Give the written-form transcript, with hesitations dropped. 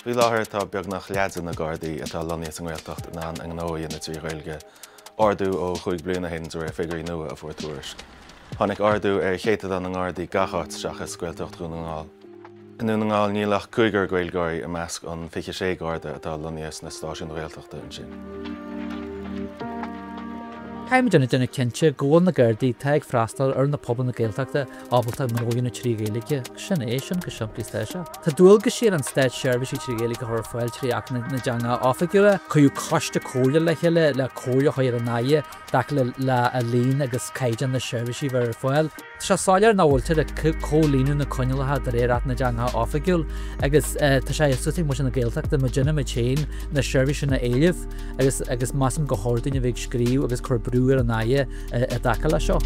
Faoi láthair tá beagnach leath de na Gardaí atá lonnaithe sa nGaeltacht in ann a ngnó a dhéanamh trí Ghaeilge, ardú ó chúig bliana ó shin de réir figiúirí nua a fuair Tuairisc. Tháinig ardú ar chéatadán na nGardaí gach áit seachas Gaeltacht Dhún na nGall. I nDún na nGall níl ach cúigear Gaeilgeoirí i measc an 26 Garda atá lonnaithe sna stáisiúin Ghaeltachta ansin. Caithfimid a déanamh cinnte go bhfuil na Gardaí atá ag freastal ar na pobail na Gaeltachta ábalta gnó a dhéanamh trí Ghaeilge. Sin é, sin go simplí is atá sé. Tá dualgaisí ar an Stát seirbhísí trí Ghaeilge a chur ar fáil trí Acht na dTeangacha Oifigiúla. Cuireadh coiste comhairle le chéile le comhairle a chur ar an Aire i dtaca le líon agus caighdeán na seirbhísí a bheith ar fáil. Tá sé soiléir nach bhfuiltear ag comhlíonadh na coinníollacha de réir Acht na dTeangacha Oifigiúil agus tá sé suas ag muintir na Gaeltachta, muidinne muid féin, na seirbhísí sin a éileamh agus agus measaim gur chóir dúinn a bheith ag scríobh agus cur brú ar an Aire i dtaca leis seo.